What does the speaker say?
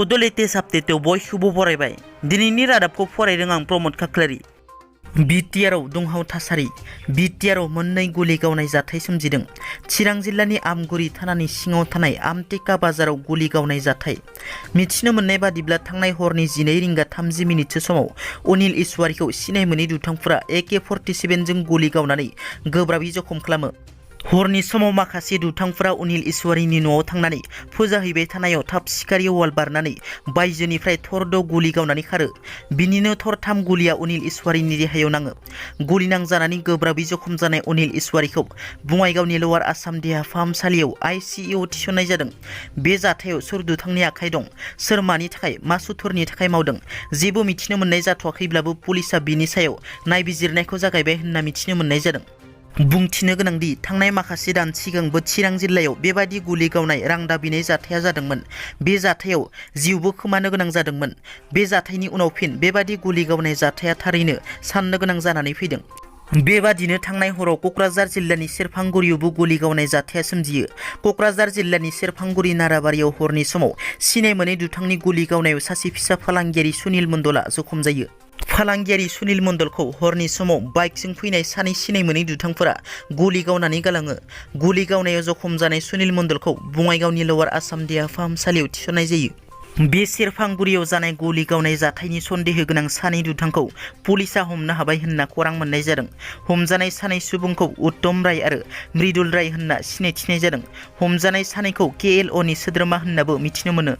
बड' लेटेस्ट आपडेटआव बयखौबो बरायबाय। दिनैनि रादाबखौ फरायदों आं प्रमद खाख्लारि। बिटिआरआव दुंहाव थासारि। बिटिआरआव मोननै गुलि गावनाय जाथाय सोमजिदों। चिरां जिल्लानि आमगुरि थानानि सिङाव थानाय आमटेका बाजाराव गुलि गावनाय जाथाय। मिथिनो मोननाय बादिब्ला थांनाय हरनि 12 रिंगा 30 मिनिटसो समाव अनिल इसवारीखौ सिनाय मोनै दुथांफोरा AK-47 जों गुलि गावनानै गोब्राबै जखम खालामो। हरनि समाव माखासे दुथांफोरा अनिल इसवारीनि न'आव थांनानै फुजा हैबाय थानायाव थाब सिखारि वाल बारनानै बायजोनिफ्राय थरद' गुलि गावनानै खारो। बिनिनो थरथाम गुलिया अनिल इसवारीनि देहायाव नाङो। गुलि नांजानानै गोब्राबै जखम जानाय अनिल इसवारीखौ बङाइगावनि लवार आसाम देहा फाहामसालियाव ICU आव थिसननाय जादों। बे जाथायाव सोर दुथांनि आखाइ दं, सोर मानि थाखाय मा सुथुरनि थाखाय मावदों, जेबो मिथिनो मोननाय जाथ'वाखैब्लाबो पुलिसआ बिनि सायाव नायबिजिरनायखौ जागायबाय होनना मिथिनो मोननाय जादों। बुंथिनो गोनांदि थांनाय माखासे दान सिगांबो चिरां जिल्लायाव बेबादि गुलि गावनाय रां दाबिनाय जाथाया जादोंमोन। बे जाथायाव जिउबो खोमानो गोनां जादोंमोन। बे जाथायनि उनाव फिन बेबादि गुलि गावनाय जाथाया थारैनो साननो गोनां जानानै फैदों। बेबादिनो थांनाय हराव क'क्राझार जिल्लानि सेरफांगुरियावबो गुलि गावनाय जाथाया सोमजियो। क'क्राझार जिल्लानि सेरफांगुरि नाराबारियाव हरनि समाव सिनाय मोनै दुथांनि गुलि गावनायाव सासे फिसा फालांगियारि सुनिल मण्डलआ जखम जायो। फालांगियारि सुनिल मण्डलखौ हरनि समाव बाइकजों फैनाय सानै सिनाय मोनै दुथांफोरा गुलि गावनानै गालाङो। गुलि गावनायाव जखम जानाय सुनिल मण्डलखौ बङाइगावनि लवार आसाम देहा फाहामसालियाव थिसननाय जायो। बे सेरफांगुरियाव जानाय गुलि गावनाय जाथायनि सन्देह गोनां सानै दुथांखौ पुलिसआ हमनो हाबाय होनना खौरां मोननाय जादों। हमजानाय सानै सुबुंखौ उत्तम राय आरो मृदुल राय होनना सिनायथिनाय जादों। हमजानाय सानैखौ KLOनि सोद्रोमा होननाबो मिथिनो मोनो।